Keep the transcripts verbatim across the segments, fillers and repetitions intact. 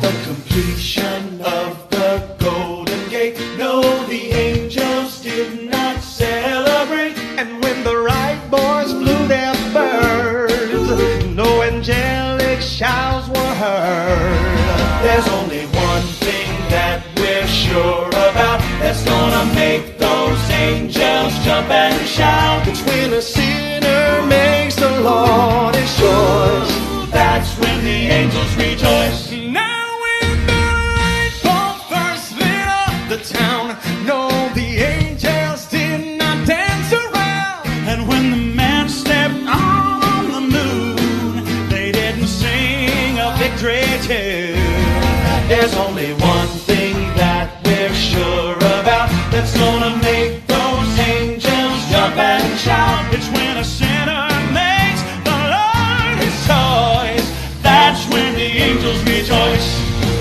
The completion of the Golden Gate. No, the angels did not celebrate. And when the right boys blew their birds, no angelic shouts were heard. There's only one thing that we're sure about. That's gonna make those angels jump and shout. It's when a sinner makes the Lord his choice. That's when the angels rejoice. Now when the light bulb first lit up the town, no, the angels did not dance around. And when the man stepped on the moon, they didn't sing a victory tune. There's only one thing that we're sure about. That's gonna make those angels jump and shout. It's when a sinner makes the Lord his choice. That's when the angels rejoice.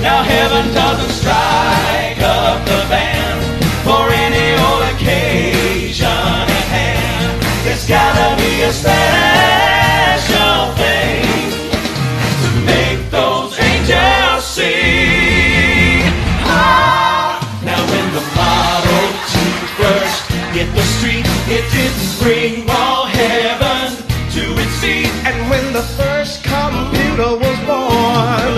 Now heaven doesn't strike up the band for any old occasion at hand. There's gotta be a special thing to make those angels sing. Ah, now when the Model T first hit the street, it didn't bring all heaven to its feet. And when the first computer was born,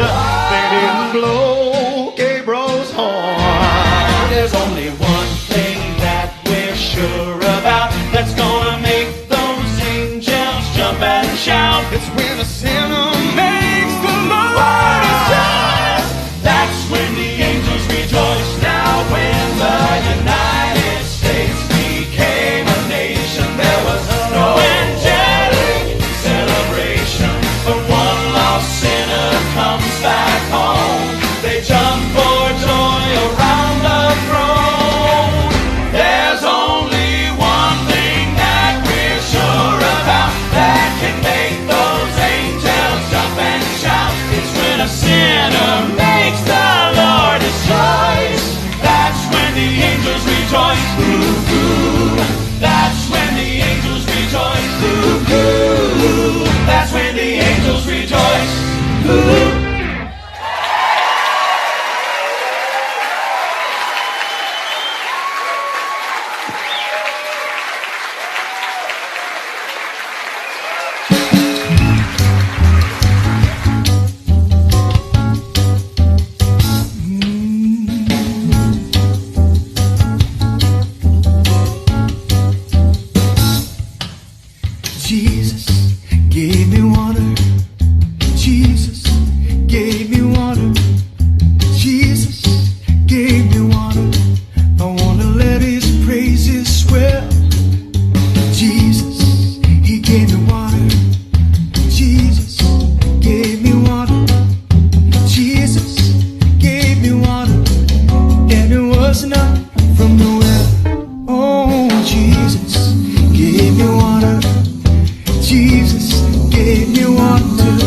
they didn't blow Gabriel's horn. There's only one thing that we're sure about. That's gonna make those angels jump and shout. It's when a sinner makes the Lord his choice. That's when the angels rejoice. Now when the United States became a nation, there was no angelic celebration. But one lost sinner comes back home. They jump for joy around the throne. There's only one thing that we're sure about that can make those angels jump and shout. It's when a sinner makes the Lord his choice. That's when the angels rejoice. Ooh, ooh. That's when the angels rejoice. Ooh, ooh. That's when the angels rejoice. Ooh. Jesus gave me water. Jesus gave me water. Jesus gave me water. I wanna let his praises swell. Jesus, he gave me water. Jesus gave me water. Jesus gave me water. And it was not from the well. Oh, Jesus gave me water. Jesus gave me water.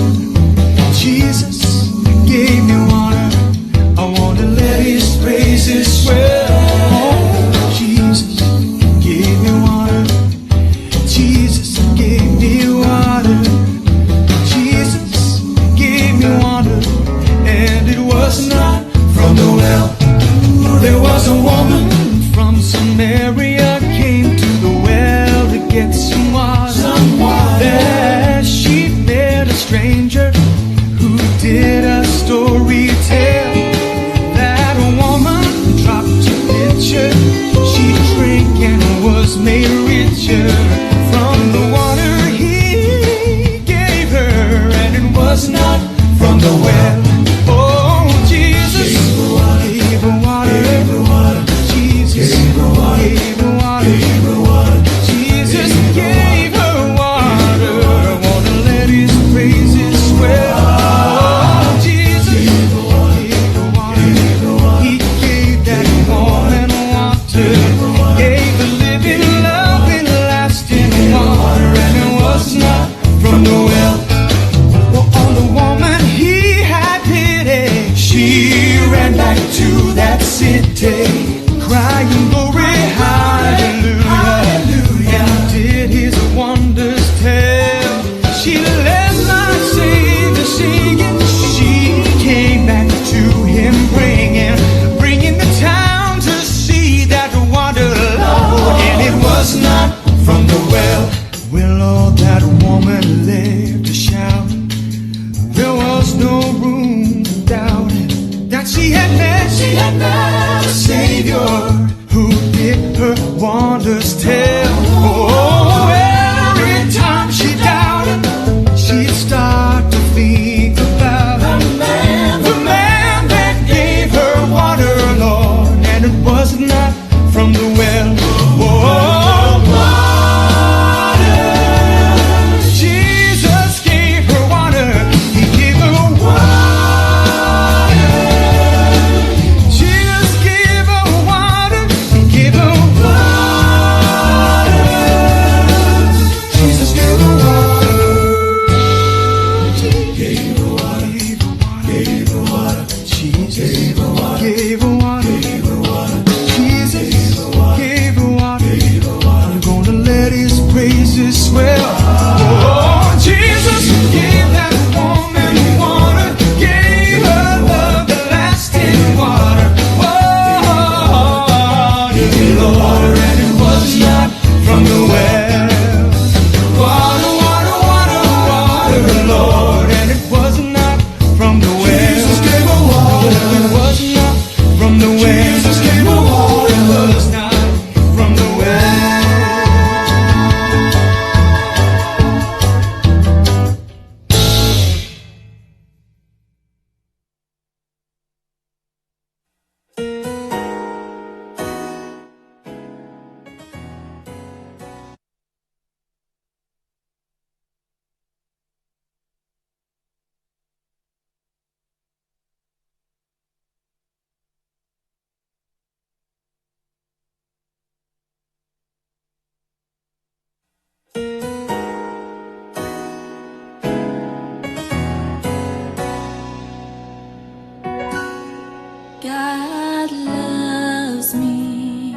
Jesus gave me water. I wanna let his praises swell. Oh, Jesus gave me water. Jesus gave me water. Jesus gave me water. And it was not from the well. There was a woman from Samaria came to the well to get some water. Some water. There she met a stranger who did a story tell that a woman dropped a pitcher. She drank and was made richer from the water he gave her, and it was not from the well. Oh, Jesus gave her water. Jesus gave her water. Jesus gave her water. Wanna let his praises swell. Oh, Jesus gave her water. He gave that woman water. Gave the living, loving, lasting water, and it was not from the well. Well, on the woman he had pity, she ran back to that city, crying, "Glory, hallelujah, hallelujah." And did his wonders tell. She led my Savior singing. She came back to No room to doubt that she had met, she had met a Savior who did her wonders tell. Oh, every time she doubted, she'd start to think about the man, the man that gave her water, Lord, and it was not from the well. Oh, water. Jesus gave her water. He gave her water. Jesus gave her water. He gave her water. Jesus gave her water. Gave her water. Gave her water. Jesus gave her water. Gave her water. Gave her water. Jesus gave her water. Gave her water. Gave her water. I'm gonna let his praises swell. Oh, Jesus gave that woman water. Gave her the lasting water. Oh, gave her water and it was not from the well. Water, water, water, water, Lord, and it was not from the well. Jesus gave her water. It was not from the well. Jesus gave her water. It was not from the well. God loves me,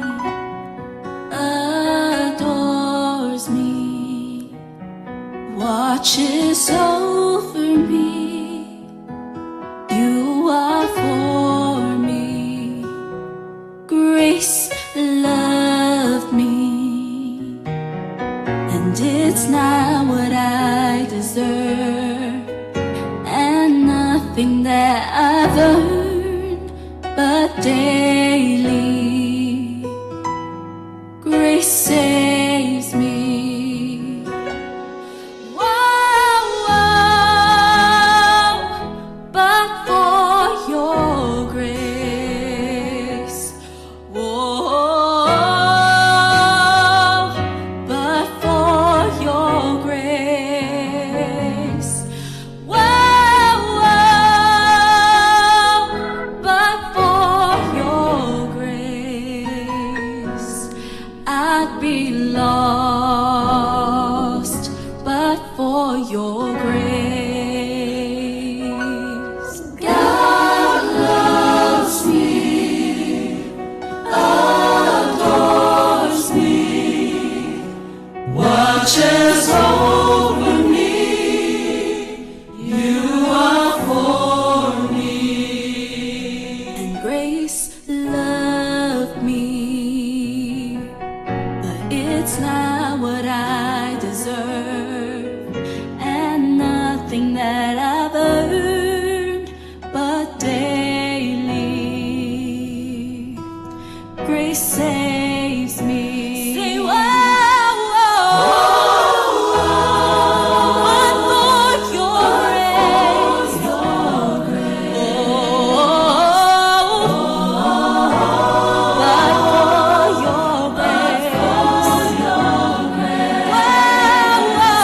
adores me, watches over me. You are for me. Grace loved me, and it's not what I deserve, and nothing that I've earned, but daily grace saves me. Whoa, whoa, but for your grace. Whoa, but for your grace. Whoa, whoa, but for your grace. I'd be lost, but for your grace. God loves me, adores me, watches over me. You are for me. And grace loved me, but it's not what I deserve, and nothing that I've earned, but daily grace saves me. Say, whoa, whoa, whoa, whoa, but for your grace. Oh, but for your grace. Whoa, whoa, whoa,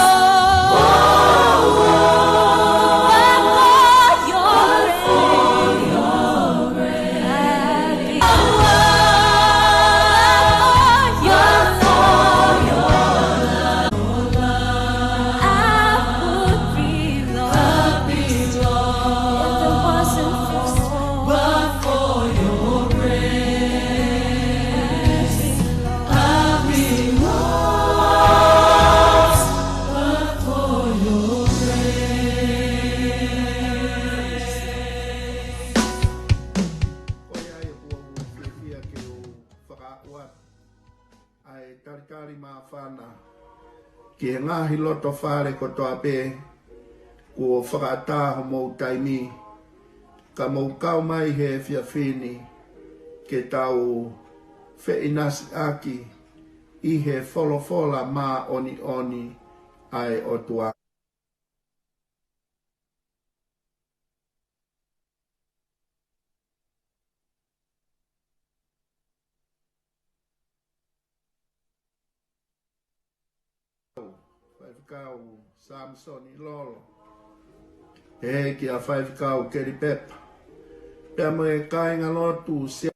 but for your grace. Ko ia ai ʻoku ou fiefia ke u fakaaʻu atu ʻa e talitali māfana ki he ngaahi loto fale kotoa pē, Kuo fakaʻatā homou taimi, ka mou kau mai he efiafi ni, ke tau feʻinasiʻaki ʻi he folofola māʻoniʻoni ʻa e ʻOtua. Faifekau Samisoni Lolo, ʻEiki ʻa Faifekau Kelipepa, pea mo e kāingalotu sia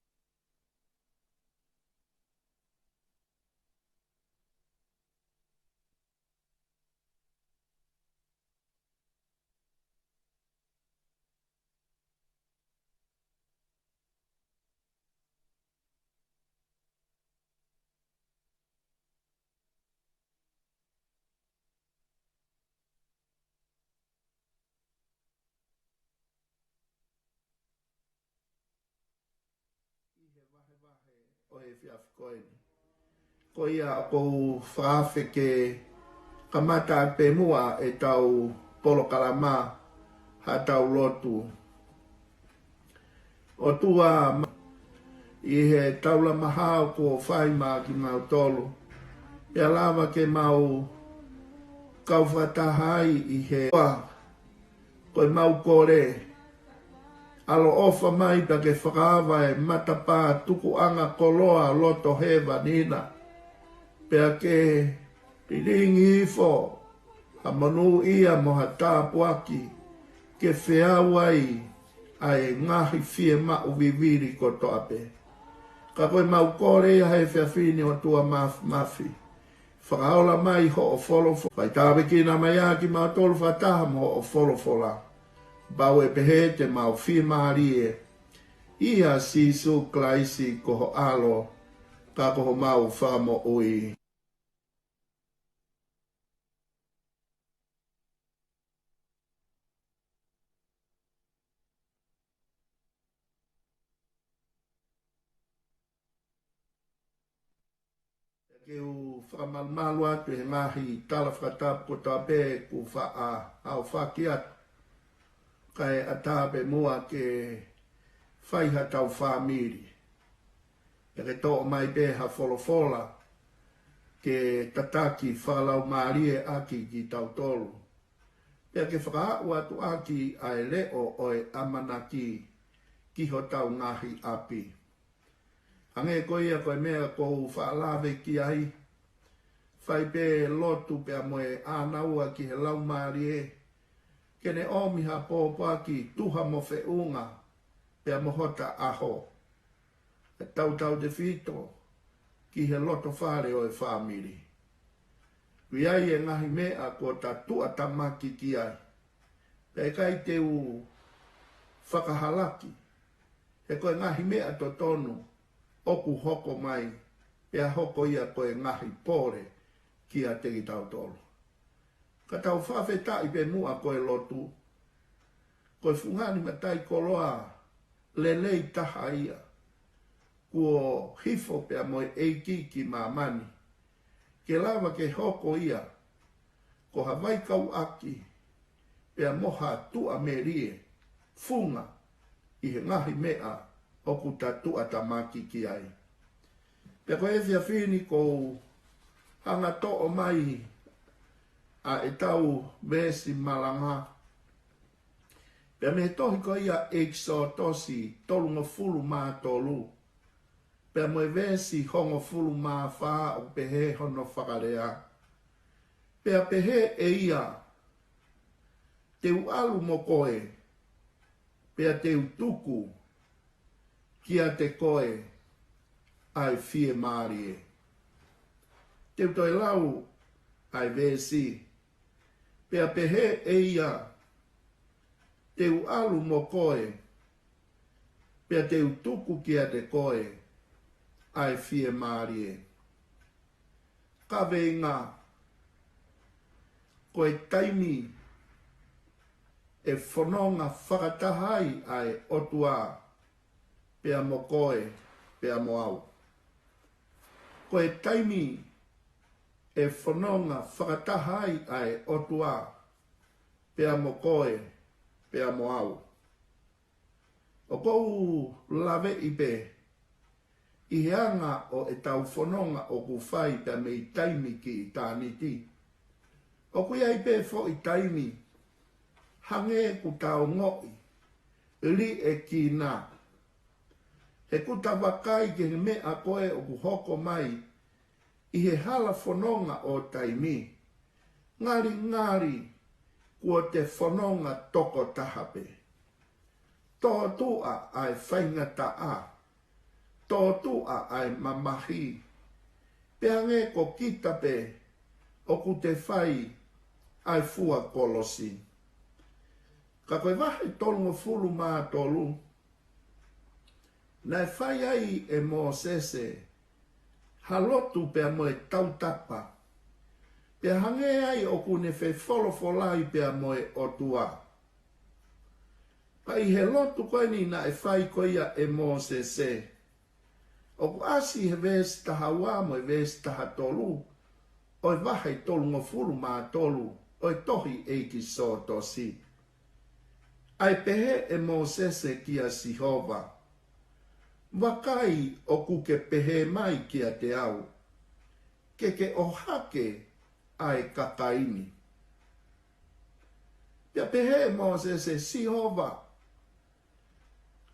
ʻi he vahevahe ʻo e efiafi ko eni. Ko ia ʻoku ou fakaafeʻi ke kamata pē muʻa ʻetau polokalama ha tau lotu. ʻOtua, ʻi he taula maha ʻoku fai maʻa kimautolu, pea lava ke mau kau fakataha ai ʻi he ko e mau kole, ʻaloʻofa mai pea ke fakaava e matapā tukuʻanga koloa loto hēvani na, pea ke lilingi hifo ha monūʻia mo ha tāpuaki ke feau ai ʻa e ngaahi fiemaʻu vivili kotoa pē. Ka ko e mau kole ia he efiafi ni, ʻOtua Māfimafi, fakaola mai hoʻo folofola, fai tāpuekina mai ʻa kimautolu fakataha mo hoʻo folofola. Pau ʻe pehē te mau fiemālie ʻia Sīsū Kalaisi ko ho ʻAlo, ka ko homau Fakamoʻui. Ke u fakamalumalu atu he ngaahi tala fakatapu kotoa pē kuo faʻa aofaki atu, kae ʻatā pē muʻa ke fai ha tau fāmili. Pea ke toʻo mai pē ha folofola ke tataki fakalaumālie ʻaki kitautolu. Pea ke fakaaʻu atu ʻaki ʻa e leʻo ʻo e ʻamanaki ki hotau ngaahi ʻapi. Hangē ko ia ko e meʻa ʻoku ou faʻa lave ki ai, fai pē lotu pea mo e ʻānaua ki he Laumālie, ke ne ʻomi ha pōpoaki tuha mo feʻunga, pea mo hota ʻaho, ʻa e tautautefito ki he lotofale ʻo e fāmili. ʻOku ʻi ai e ngaahi meʻa kuo ta tuʻatamaki ki ai, pea ʻikai te u fakahalaki, he ko e ngaahi meʻa totonu ʻoku hoko mai, pea hoko ia ko e ngaahi pole kiate kitautolu. Ka tau fakafetaʻi pē muʻa ko e lotu, ko e fungani mataʻikoloa lelei taha ia kuo hifo pea mo e ʻEiki ki māmani, ke lava ke hoko ia ko ha vaikauʻaki pea mo ha tuʻamelie funga ʻi he ngaahi meʻa ʻoku ta tuʻatamaki ki ai. Pea ko e efiafi ni ʻoku ou hanga toʻo mai ʻa ʻetau veesi malanga, pea mei he tohi ko ia ʻEkisotosi tolungofulu mā tolu, pea mo e veesi hongofulu mā fā, ʻoku pehē hono fakalea: Pea pehē ʻe ia, te u ʻalu mo koe, pea te u tuku kiate koe ʻa e fiemālie. Te u toe lau ʻa e veesi: Pea pehē ʻe ia, te u ʻalu mo koe, pea te u tuku kiate koe ʻa e fiemālie. Kaveinga: Ko e taimi ʻe fononga fakataha ai ʻa e ʻOtua pea mo koe, pea mo au. Ko e taimi ʻe fononga fakataha ai ʻa e ʻOtua pea mo koe, pea mo au. ʻOku ou laveʻi pē ʻi he anga ʻo ʻetau fononga ʻoku fai pea mei taimi ki ʻitāniti. ʻOku ʻi ai pē foʻi taimi hangē ʻoku tau ongoʻi liʻekina. He ʻoku ta vakai ki he meʻa ko ē ʻoku hoko mai ʻi he hala fononga ʻo taimi. Ngalingali kuo te fononga tokotaha pē. Tōtuʻa ʻa e faingataʻa, tōtuʻa ʻa e mamahi, pea hangē ko kita pē ʻoku te fai ʻa e fua kolosi. Ka ko e vahe tolungofulu mā tolu, naʻe fai ai ʻe Mōsese ha lotu pea mo e tautapa, pea hangē ai ʻoku ne fefolofolai pea mo e ʻOtua. Pea ʻi he lotu ko eni naʻe fai ko ia ʻe Mōsese, ʻoku ʻasi he veesi taha ua mo e veesi taha tolu ʻo e vahe tolungofulu mā tolu ʻo e tohi ʻEkisotosi. ʻA e pehē ʻe Mōsese kia Sihova, vakai ʻoku ke pehē mai kiate au, ke ke ʻohake ʻa e kakai ni. Pea pehē ʻe Mōsese, Sihova,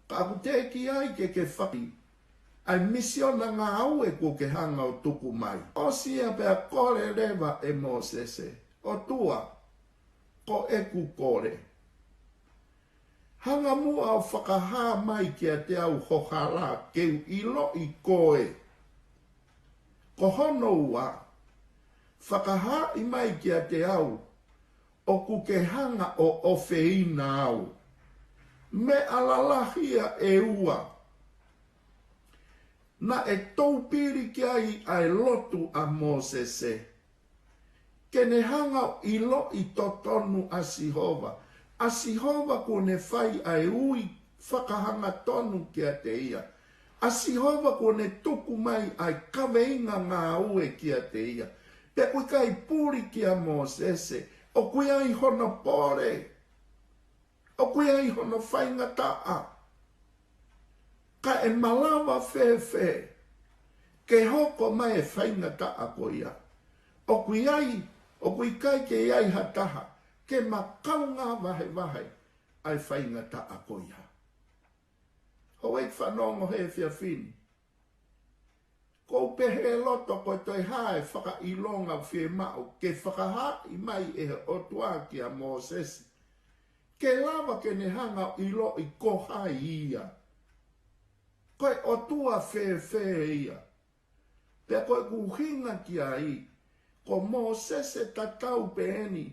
ka ʻoku teʻeki ai ke ke fai ʻa e misiona ngāue kuo ke hanga ʻo tuku mai. ʻOsi ia pea kole leva ʻe Mōsese, ʻOtua, ko ʻeku kole, hanga muʻa ʻo fakahā mai kiate au ho hala ke u ʻiloʻi koe. Ko hono ua, fakahaaʻi mai kiate au ʻoku ke hanga ʻo ʻofeina au. Meʻa lalahi ia ʻe ua naʻe toupili ki ai ʻa e lotu ʻa Mōsese, ke ne hanga ʻo ʻiloʻi totonu ʻa Sihova. ʻA Sihova kuo ne fai ʻa e ui fakahangatonu kiate ia. ʻA Sihova kuo ne tuku mai ʻa e kaveinga ngāue kiate ia. Pea ʻoku ʻikai puli kia Mōsese, ʻoku ʻi ai hono pole, ʻoku ʻi ai hono faingataʻa. Ka ʻe malava fēfē ke hoko mai e faingataʻa ko ia? ʻOku ʻi ai, ʻoku ʻikai ke ʻi ai ha taha ke makaunga vahevahe ʻa e faingataʻa ko ia. Houʻeiki fanongo he efiafi ni, ʻoku ou pehē loto ko e toe hā e fakaʻilonga ʻoku fiemaʻu ke fakahaaʻi mai ʻe he ʻOtua kia Mōsese, ke lava ke ne hanga ʻo ʻiloʻi ko hai ia. Ko e ʻOtua fēfē ia. Pea ko ʻeku ʻuhinga ki ai, ko Mōsese tatau pē eni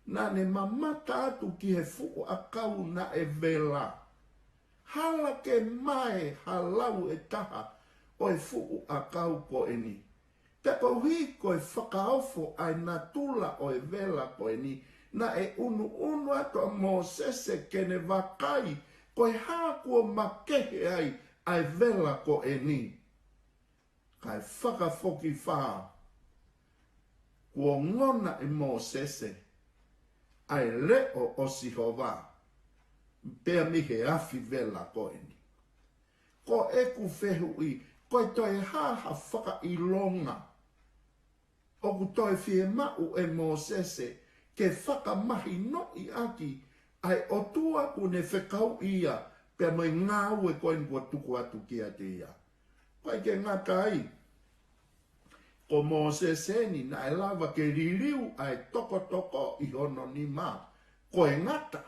naʻa ne mamata atu ki he fuʻu ʻakau naʻe vela. Hala ke mae ha lau ʻe taha ʻo e fuʻu ʻakau ko eni. Pea koeʻuhi ko e fakaofo ʻa e natula ʻo e vela ko eni, naʻe ʻunuʻunu atu ʻa Mōsese ke ne vakai ko e hā kuo makehe ai ʻa e vela ko eni. Kae fakafokifā, kuo ongona ʻe Mōsese ʻa e leʻo ʻo Sihova pea mei he afi vela ko eni. Ko ʻeku fehuʻi, ko e toe hā ha fakaʻilonga ʻoku toe fiemaʻu ʻe Mōsese ke fakamahinoʻi ʻaki ʻa e ʻOtua kuo ne fekauʻi ia pea mo e ngāue ko eni kuo tuku atu kiate ia? ʻIkai ke ngata ai, ko Mōsese eni naʻe lava ke liliu ʻa e tokotoko ʻi hono nima. Ko e ngata,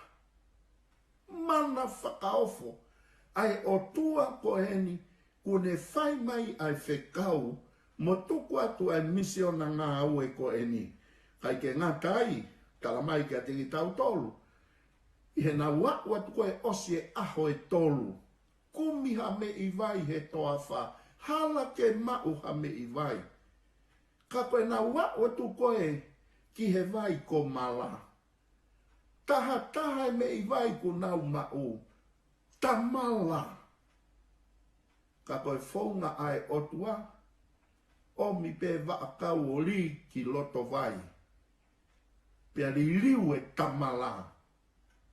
mana fakaofo ʻa e ʻOtua ko eni kuo ne fai mai ʻa e fekau mo tuku atu ʻa e misiona ngāue ko eni. ʻIkai ke ngata ai, tala mai kiate kitautolu, ʻi heʻenau aʻu atu ko ē ʻosi e ʻaho ʻe tolu, kumi ha meʻi vai he toafa, hala ke maʻu ha meʻi vai. Ka ko ʻenau aʻu atu ko ē ki he vai ko Mala, tahataha e meʻi vai kuo nau maʻu, tamala. Ka ko e founga ʻa e ʻOtua, ʻomi pē vaʻakau ʻo lī ki loto vai, pea liliu e tamala.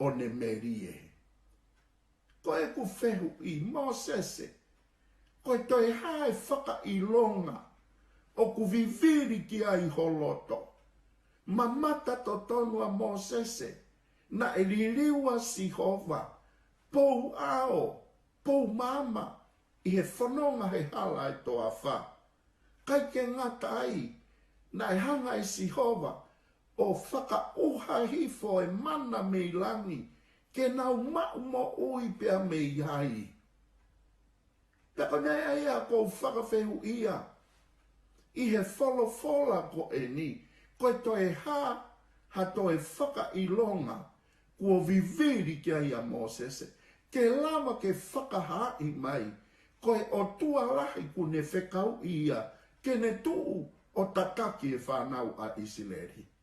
ʻo ne melie. Ko ʻeku fehuʻi, Mōsese, ko e toe hā e fakaʻilonga ʻoku vivili ki ai ho loto? Mamata totonu ʻa Mōsese, naʻe liliu ʻa Sihova, pou ʻao, pou maama, ʻi he fononga he hala ʻo e toafa. ʻIkai ke ngata ai, naʻe hanga ʻe Sihova ʻo fakaʻuha hifo e mana mei langi, ke nau maʻu moʻui pea mei ai. Pea ko e meʻa ia ʻoku ou fakafehuʻia, ʻi he folofola ko eni, ko e toe hā ha toe fakaʻilonga kuo vivili ki ai ʻa Mōsese, ke lava ke fakahaaʻi mai, ko e ʻOtua lahi kuo ne fekauʻi ia, ke ne tuʻu ʻo tataki e fānau ʻa ʻIsileli.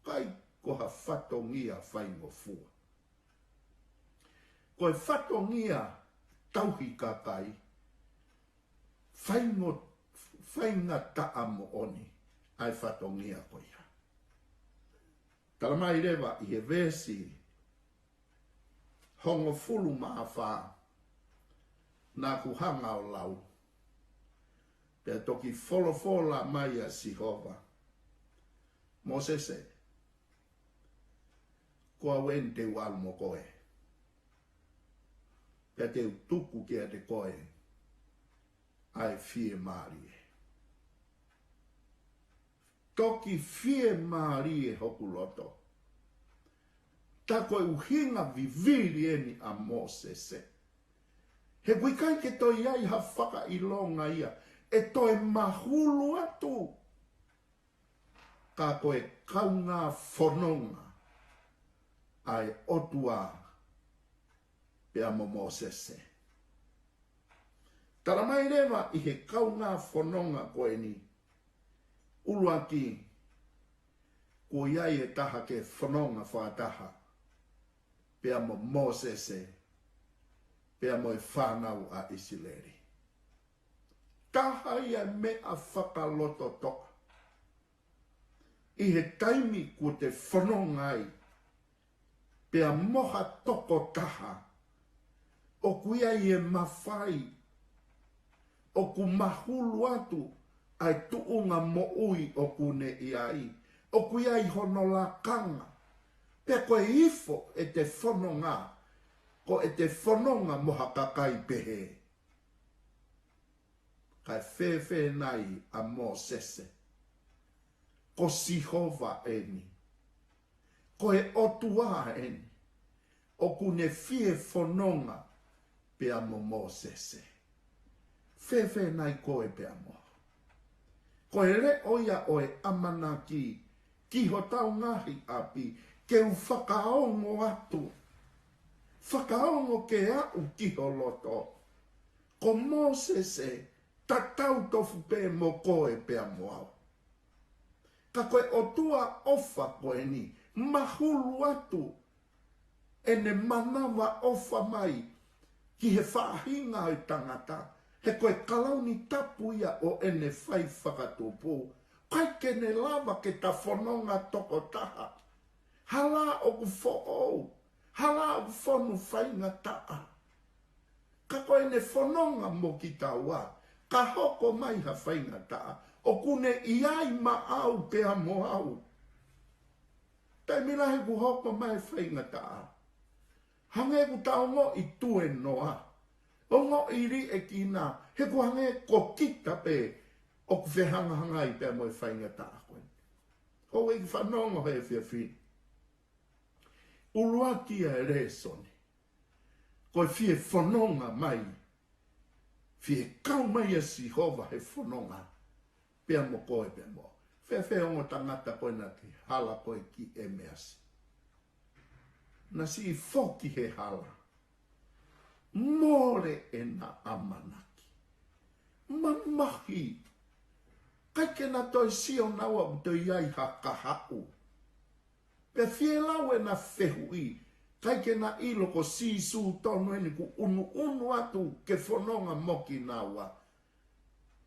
ʻIkai ko ha fatongia faingofua. Ko e fatongia tauhi kakai, faingo-, faingataʻa moʻoni, ʻa e fatongia ko ia. Tala mai leva ʻi he veesi hongofulu mā fā, naʻa ku hanga ʻo lau. Pea toki folofola mai ʻa Sihova, Mōsese, ko au eni te u ʻalu mo koe. Pea te u tuku kiate koe ʻa e fiemālie. Toki fiemālie hoku loto. Tā ko e ʻuhinga vivili eni ʻa Mōsese. He ʻoku ʻikai ke toe ʻi ai ha fakaʻilonga ia, ʻe toe mahulu atu. Ka ko e kaungā fononga ʻa e ʻOtua pea mo Mōsese. Tala mai leva ʻi he kaungā fononga ko eni, ʻuluaki, kuo ʻi ai e taha ke fononga fakataha pea mo Mōsese, pea mo e fānau ʻa ʻIsileli. Taha ia e meʻa fakalototoʻa. ʻI he taimi kuo te fononga ai pea mo ha tokotaha, ʻoku ʻi ai e mafai ʻoku mahulu atu ʻa e tuʻunga moʻui ʻoku ne ʻi ai, ʻoku ʻi ai hono lakanga. Pea ko e ifo ʻete fononga, ko ʻete fononga mo ha kakai pehē. Kae fēfē nai ʻa Mōsese? Ko Sihova eni. Ko e ʻOtua eni ʻoku ne fie fononga pea mo Mōsese. Fēfē nai koe pea mo au? Ko e leʻo ia ʻo e ʻamanaki ki hotau ngaahi ʻapi, ke u fakaongo atu. Fakaongo ke aʻu ki ho loto. Ko Mōsese, tatau tofu pē mo koe pea mo au. Ka ko e ʻOtua ʻofa ko eni, mahulu atu ʻene manavaʻofa mai ki he faʻahinga ʻo e tangata, he ko e kalauni tapu ia ʻo ʻene fai fakatupu. ʻIkai ke ne lava ke ta fononga tokotaha. Hala ʻoku foʻou, hala ʻoku fonu faingataʻa. Ka ko ʻene fononga mo kitaua, ka hoko mai ha faingataʻa, ʻoku ne ʻi ai maʻau pea mo au. Taimi lahi kuo hoko mai faingataʻa, hangē ʻoku ta ongoʻi tuenoa, ongoʻi liʻekina, he ʻoku hangē ko kita pē ʻoku fehangahangai pea mo e faingataʻa ko ē. Houʻeiki fanongo he efiafi ni. ʻUluaki ʻa e lēsoni, ko e fie fononga mai, fie kau mai ʻa Sihova he fononga pea mo koe pea mo au. Fēfē ongo tangata ko ē naʻe hala ko ē ki ʻEmeasi? Naʻe siʻi foki he hala. Mole ʻena ʻamanaki. Mamahi. ʻIkai ke na toe sio naua ʻoku toe ʻi ai ha kahaʻu. Pea fie lau ʻena fehuʻi, ʻikai ke na ʻilo ko Sīsū tonu eni kuo ʻunuʻunu atu ke fononga mo kinaua.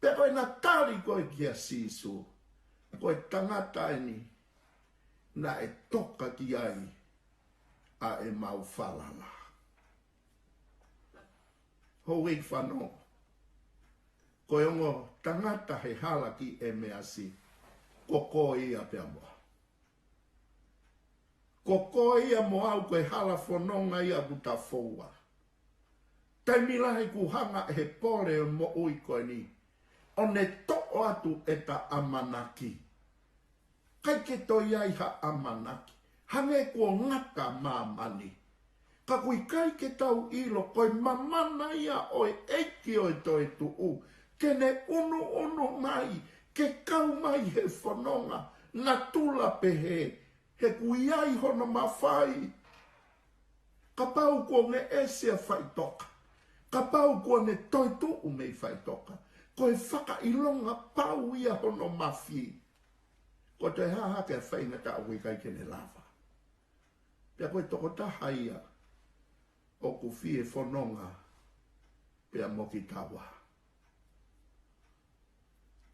Pea ko ʻena tali ko ē kia Sīsū, ko e tangata eni naʻe toka ki ai ʻa ʻemau falala. Houʻeiki fanongo, ko e ongo tangata he hala ki ʻEmeasi, ko koe ia pea mo au. Ko koe ia mo au, ko e hala fononga ia ʻoku ta foua. Taimi lahi kuo hanga ʻe he pole ʻo e moʻui ko eni ʻo ne toʻo atu ʻeta ʻamanaki. ʻIkai ke toe ʻi ai ha ʻamanaki. Hangē kuo ngata māmani. Ka ʻoku ʻikai ke tau ʻilo ko e mamana ia ʻo e ʻEiki ʻo e toetuʻu ke ne ʻunuʻunu mai, ke kau mai he fononga natula pehē, he ʻoku ʻi ai hono mafai. Kapau kuo ngeʻesi ʻa faʻitoka, kapau kuo ne toetuʻu mei faʻitoka, ko e fakaʻilonga pau ia hono mafi. Ko e toe hā hake ʻa e faingataʻa ʻoku ʻikai ke ne lava. Pea ko e tokotaha ia ʻoku fie fononga pea mo kitaua.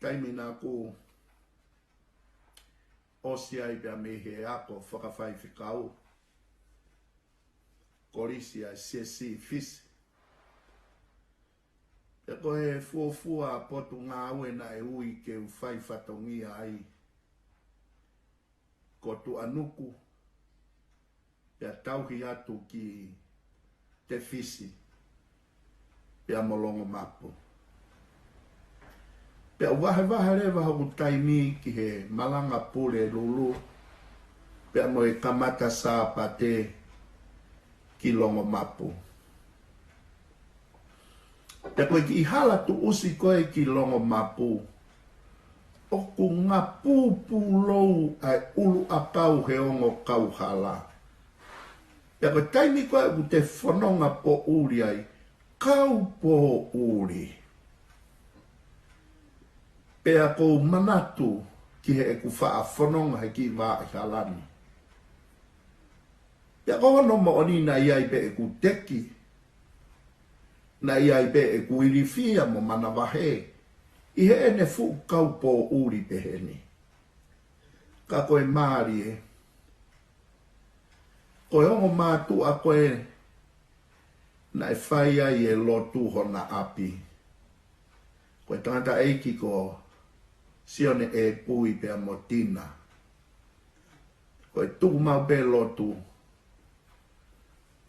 Taimi naʻa ku ʻosi ai pea mei he ako fakafaifekau, Kolisi ʻa e Siasi Fisi. Pea ko e fuofua potungāue naʻe ui ke u fai fatongia ai, ko Tuʻanuku, pea tauhi atu ki Tefisi, pea mo Longomapu. Pea u vahevahe leva hoku taimi ki he malanga Pulelulu, pea mo e kamata Sāpate ki Longomapu. Pea ko e kiʻi hala tuʻusi ko ē ki Longomapu, ʻoku ngapūpūlou ʻa e ʻuluʻakau he ongo kauhala. Pea ko e taimi ko ē ʻoku te fononga poʻuli ai, kau poʻuli. Pea ʻoku ou manatu ki heʻeku faʻa fononga he kiʻi vā ʻi hala ni. Pea ko hono moʻoni naʻe ʻi ai pē ʻeku teki, naʻe ʻi ai pē ʻeku ilifia mo manavahē ʻi heʻene fuʻu kau poʻuli pehē ni. Ka ko e mālie, ko e ongo mātuʻa ko ē naʻe fai ai e lotu hona ʻapi, ko e tangataʻeiki ko Sione ʻEpui pea mo Tina. Ko e tuku maʻu pē lotu,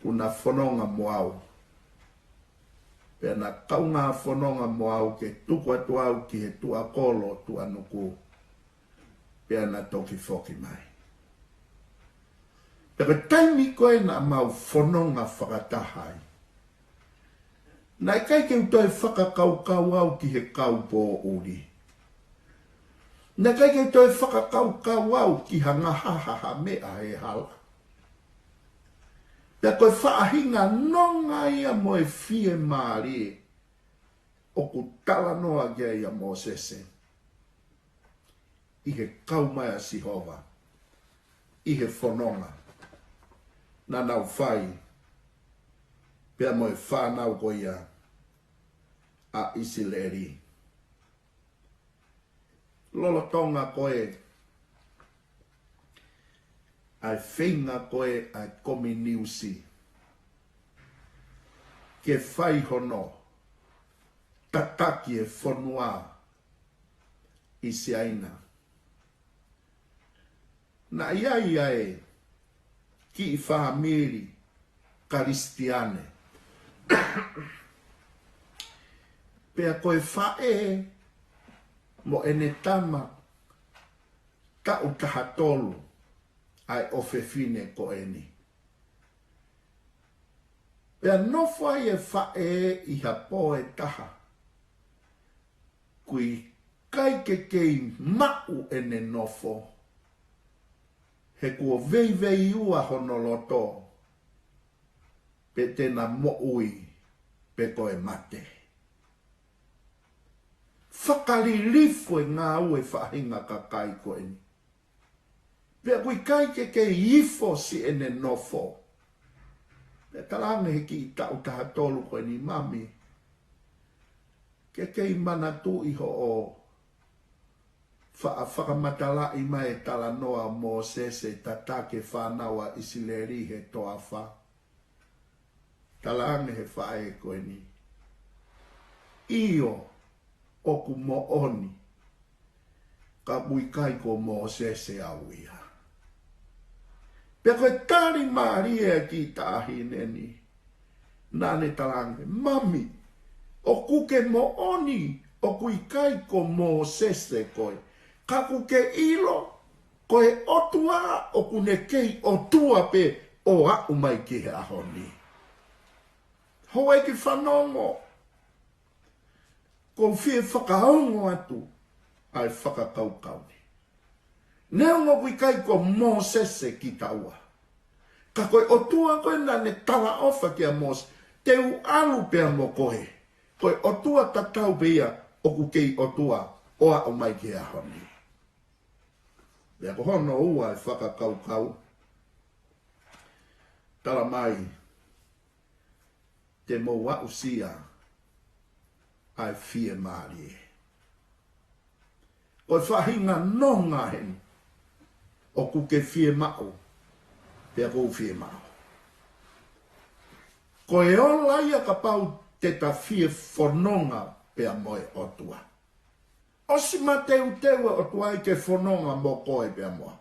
kuo na fononga mo au. Pea na kaungā fononga mo au ke tuku atu au ki he tuʻa kolo Tuʻanuku. Pea na toki foki mai. Pea ko e taimi ko ē naʻa mau fononga fakataha ai, naʻe ʻikai ke u toe fakakaukau au ki he kau poʻuli. Naʻe ʻikai ke u toe fakakaukau au ki ha ngahaha ha meʻa he hala. Pea ko e faʻahinga nonga ia mo e fiemālie ʻoku talanoa ki ai ʻa Mōsese ʻi he kau mai ʻa Sihova ʻi he fononga naʻa nau fai pea mo e fānau ko ia ʻa ʻIsileli. Lolotonga ko ē ʻa e feinga ko ē ʻa e kominiusi ke fai hono tataki e fonua ʻi Siaina, naʻe ʻi ai ʻa e kiʻi fāmili Kalisitiane. Pea ko e faʻē mo ʻene tama taʻu taha tolu ʻa e ʻofefine ko eni. Pea nofo ai e faʻē ʻi ha pō ʻe taha. ʻOku ʻikai ke kei maʻu ʻene nofo, he kuo veiveiua hono loto, pe te na moʻui pe ko e mate. Fakalilifu e ngāue faʻahinga kakai ko eni. Pea ʻoku ʻikai ke kei ifo siʻene nofo. Pea talaange he kiʻi taʻu taha tolu ko eni, mami, ke kei manatuʻi hoʻo faʻa fakamatalaʻi mai e talanoa ʻo Mōsese tataki e fānau ʻa ʻIsileli he toafa. Talaange he faʻē ko eni, ʻio, ʻoku moʻoni, ka ʻoku ʻikai ko Mōsese au ia. Pea ko e tali mālie ʻa e kiʻi taʻahine ni, naʻa ne talaange, mami, ʻoku ke moʻoni ʻoku ʻikai ko Mōsese koe, ka ʻoku ke ʻilo, ko e ʻOtua ʻoku ne kei ʻOtua pē ʻo aʻu mai ki he ʻaho ni. Houʻeiki fanongo, ʻoku ou fie fakaongo atu ʻa e fakakaukau ni. Neongo ʻoku ʻikai ko Mōsese kitaua, ka ko e ʻOtua ko ē naʻa ne talaʻofa kia Mōsese, te u ʻalu pea mo koe. Ko e ʻOtua tatau pē ia ʻoku kei ʻOtua ʻo aʻu mai ki he ʻaho ni. Pea ko hono ua e fakakaukau, tala mai, te mou aʻusia ʻa e fiemālie. Ko e faʻahinga nonga heni ʻoku ke fiemaʻu, pea ʻoku ou fiemaʻu. Ko e ola ia kapau te ta fie fononga pea mo e ʻOtua. ʻOsi mateuteu e ʻOtua ia ke fononga mo koe pea mo au.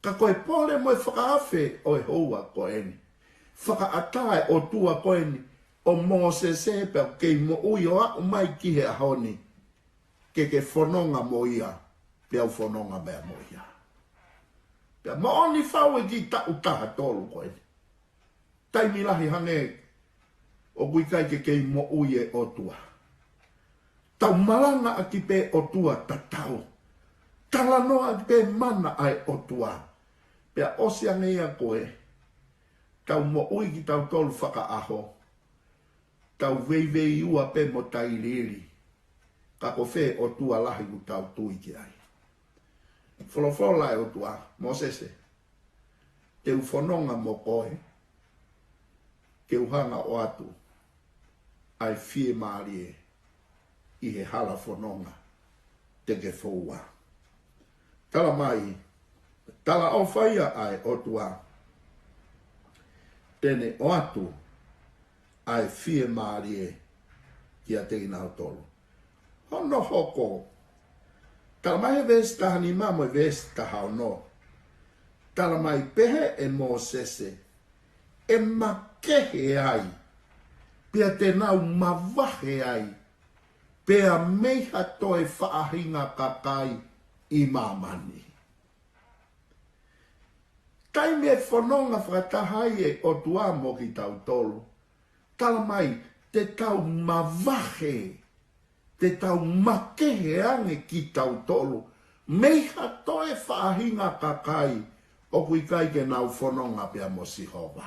Ka ko e pole mo e fakaafe ʻo e houa ko eni, fakaʻatā e ʻOtua ko eni ʻo Mōsese pea ʻoku kei moʻui ʻo aʻu mai ki he ʻaho ni, ke ke fononga mo ia, pea u fononga pea mo ia. Pea moʻoni fau e kiʻi taʻu taha tolu ko eni. Taimi lahi hangē ʻoku ʻikai ke kei moʻui e ʻOtua. Tau malangaʻaki pē ʻOtua tatau. Talanoaʻaki pē mana ʻa e ʻOtua. Pea ʻosi ange ia ko ē, tau moʻui kitautolu fakaʻaho, tau veiveiua pē mo tailiili. Ka ko fē ʻOtua lahi ʻoku tau tui ki ai? Folofola e ʻOtua, Mōsese, te u fononga mo koe, ke u hanga ʻo ʻoatu ʻa e fiemālie ʻi he hala fononga te ke foua. Tala mai, talaʻofa ia ʻa e ʻOtua, te ne ʻoatu ʻa e fiemālie kiate kinautolu. Hono hoko, tala mai he veesi taha nima mo e veesi taha ono. Tala mai, pehē ʻe Mōsese, ʻe makehe ai, pea te nau mavahe ai, pea mei ha toe faʻahinga kakai ʻi māmani. Taimi ʻe fononga fakataha ai e ʻOtua mo kitautolu, tala mai, te tau mavahe, te tau makehe ange kitautolu mei ha toe faʻahinga kakai ʻoku ʻikai ke nau fononga pea mo Sihova.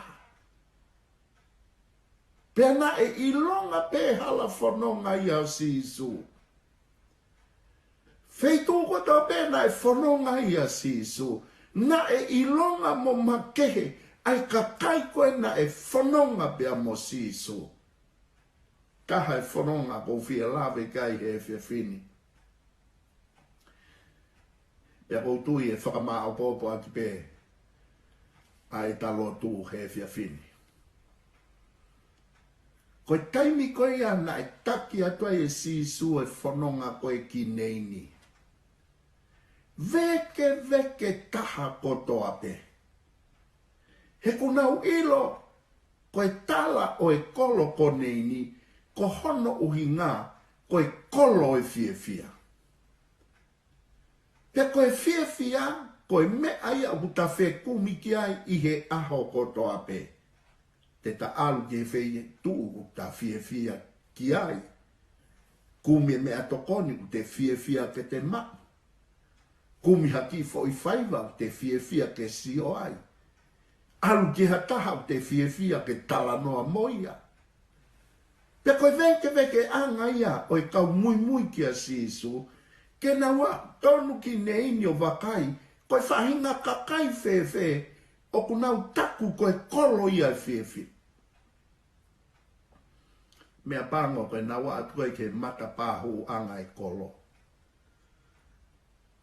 Pea naʻe ʻilonga pē hala fononga ia ʻo Sīsū. Feituʻu kotoa pē naʻe fononga ai ʻa Sīsū, naʻe ʻilonga mo makehe ʻa e kakai ko ē naʻe fononga pea mo Sīsū. Taha e fononga ʻoku ou fie lave ki ai he efiafi ni, pea ʻoku ou tui ʻe fakamāʻopoʻopo ʻaki pē ʻa ʻeta lotu he efiafi ni. Ko e taimi ko ia naʻe taki atu ai ʻe Sīsū e fononga ko ē ki Neini, vēkeveke taha kotoa pē. He ʻoku nau ʻilo, ko e tala ʻo e kolo ko Neini, ko hono ʻuhinga, ko e kolo ʻo e fiefia. Pea ko e fiefia, ko e meʻa ia ʻoku ta fekumi ki ai ʻi he ʻaho kotoa pē. Te ta ʻalu ki he feituʻu ʻoku ta fiefia ki ai. Kumi e meʻatokoni ʻoku te fiefia ke te maʻu. Kumi ha kiʻi foʻi faiva ʻoku te fiefia ke sio ai. ʻAlu ki ha taha ʻoku te fiefia ke talanoa mo ia. Pea ko e vēkevekeʻanga ia ʻo e kau muimui kia Sīsū, ke nau ō tonu ki Neini ʻo vakai, ko e faʻahinga kakai fēfē ʻoku nau taku ko e kolo ia ʻo e fiefia. Meʻapango ko ʻenau ō atu ko ē ki he matapā hūʻanga e kolo,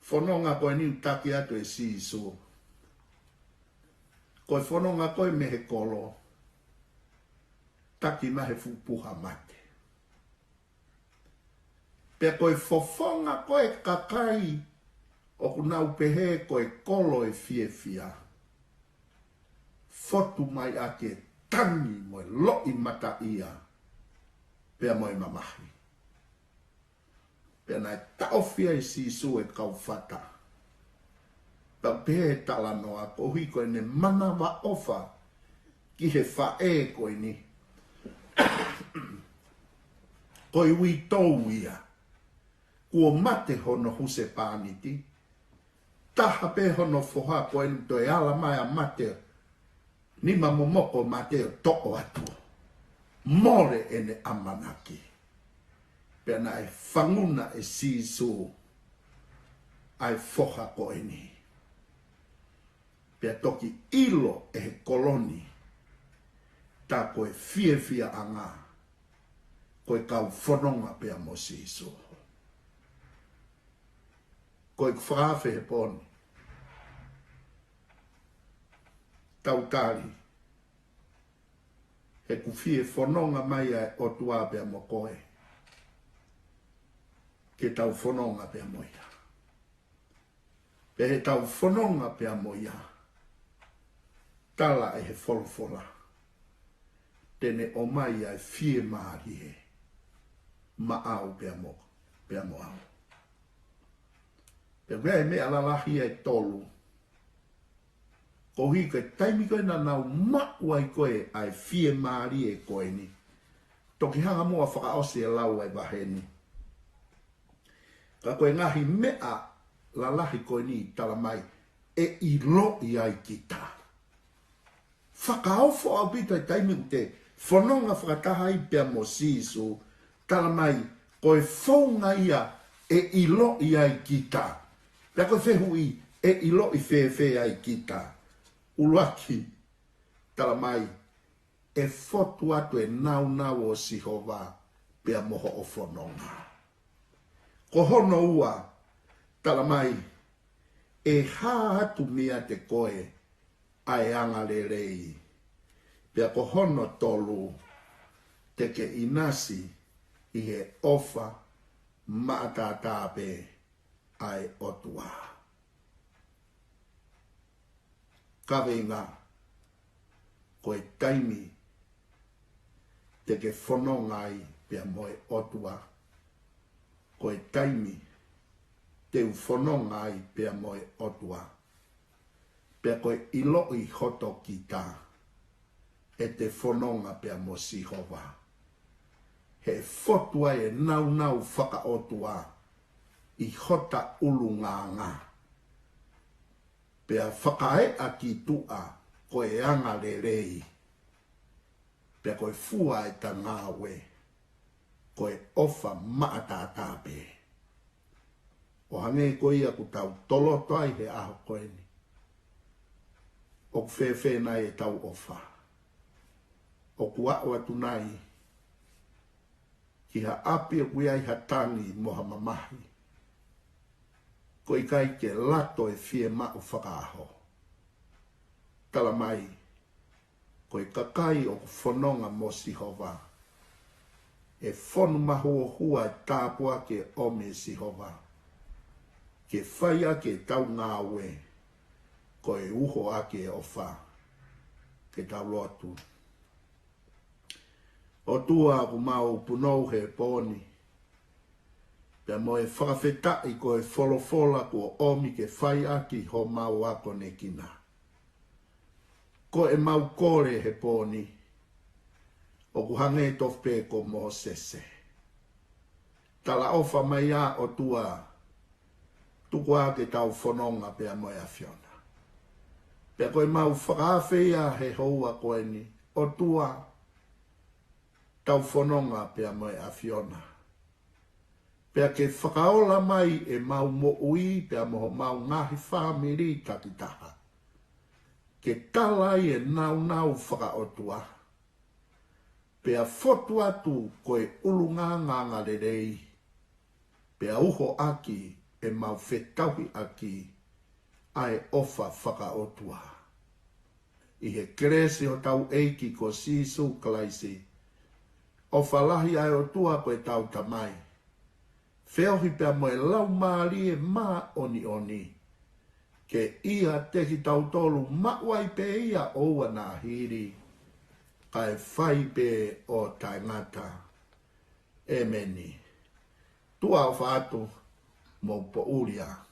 fononga ko eni ʻoku taki atu ʻe Sīsū. Ko e fononga ko ē mei he kolo, taki mai he fuʻu puha mate. Pea ko e fofonga ko ē kakai ʻoku nau pehē ko e kolo ʻo e fiefia, fotu mai ʻaki e tangi mo e loʻimataʻia pea mo e mamahi. Pea naʻe taʻofi ai ʻe Sīsū e kau fata. Pea pehē ʻe he talanoa koeʻuhi ko ʻene manavaʻofa ki he faʻē ko eni, ko e uitou ia, kuo mate hono husepāniti, taha pē hono foha ko eni toe ala mai ʻa mate, nima momoko mate ʻo toʻo atu. Mole ʻene ʻamanaki. Pea naʻe fanguna ʻe Sīsū ʻa e foha ko eni. Pea toki ʻilo ʻe he kolo ni, tā ko e fiefiaʻanga ko e kau fononga pea mo Sīsū. Ko e fakaafe he pō ni, tau tali, he ʻoku fie fononga mai ʻa e ʻOtua pea mo koe, ke tau fononga pea mo ia. Pea ʻi heʻetau fononga pea mo ia, tala ʻe he folofola, te ne ʻomai ʻa e fiemālie maʻau pea mo, pea mo au. Pea ʻoku ʻi ai e meʻa lalahi ʻe tolu. Koeʻuhi ko e taimi ko ē naʻa nau maʻu ai ko ē ʻa e fiemālie ko eni, toki hanga muʻa ʻo fakaʻosi e lau ʻa e vahe ni. Ka ko e ngaahi meʻa lalahi ko eni, tala mai, ʻe ʻiloʻi ai kita. Fakaofo ʻaupito e taimi ʻoku te fononga fakataha ai pea mo Sīsū, tala mai, ko e founga ia ʻe ʻiloʻi ai kita. Pea ko e fehuʻi, ʻe ʻiloʻi fēfē ai kita? ʻUluaki, tala mai, ʻe fotu atu e nāunau ʻo Sihova pea mo hoʻo fononga. Ko hono ua, tala mai, ʻe hā atu meiate koe ʻa e angalelei. Pea ko hono tolu, te ke ʻinasi ʻi he ʻofa maʻataʻatā pē ʻa e ʻOtua. Kaveinga, ko e taimi te ke fononga ai pea mo e ʻOtua, ko e taimi te u fononga ai pea mo e ʻOtua, pea ko e ʻiloʻi hoto kita ʻete fononga pea mo Sihova, he ʻe fotu ai e nāunau fakaʻotua ʻi hota ʻulungaanga, pea fakaeʻa ki tuʻa ko e angalelei, pea ko e fua ʻeta ngāue ko e ʻofa maʻataʻatā pē. ʻO hangē ko ia ʻoku tau toloto ai he ʻaho ko eni, ʻoku fēfē nai ʻetau ʻofa? ʻOku aʻu atu nai ki ha ʻapi ʻoku ʻi ai ha tangi mo ha mamahi, ko e ʻikai ke lato e fiemaʻu fakaʻaho? Tala mai, ko e kakai ʻoku fononga mo Sihova, ʻe fonu mahuohua e tāpuaki ʻe ʻomi ʻe Sihova, ke fai ʻaki ʻetau ngāue ko e uho ʻaki e ʻofa. Ke tau lotu. ʻOtua, ʻoku mau punou he pō ni pea mo e fakafetaʻi ko e folofola kuo ʻomi ke fai ʻaki homau akonekina. Ko ʻemau kole he pō ni, ʻoku hangē tofu pē ko Mōsese. Talaʻofa mai ā ʻOtua, tuku ā ke tau fononga pea mo e ʻAfiona. Pea ko ʻemau fakaafe ia he houa ko eni, ʻOtua, tau fononga pea mo e ʻAfiona. Pea ke fakaola mai ʻemau moʻui pea mo homau ngaahi fāmili takitaha, ke tala ai e nāunau fakaʻotua, pea fotu atu ko e ʻulungaanga angalelei, pea uho ʻaki ʻemau fetauhiʻaki ʻa e ʻofa fakaʻotua. ʻI he kelesi ʻo hotau ʻEiki ko Sīsū Kalaisi, ʻofa lahi ʻa e ʻOtua ko ʻetau Tamai, feohi pea mo e Laumālie Māʻoniʻoni, ke ʻiate kitautolu maʻu ai pē ia ʻo ʻoua naʻa hili, kae fai pē ʻo taʻengata. ʻEmeni. Tuʻa ʻofa atu, mou poʻuli ā.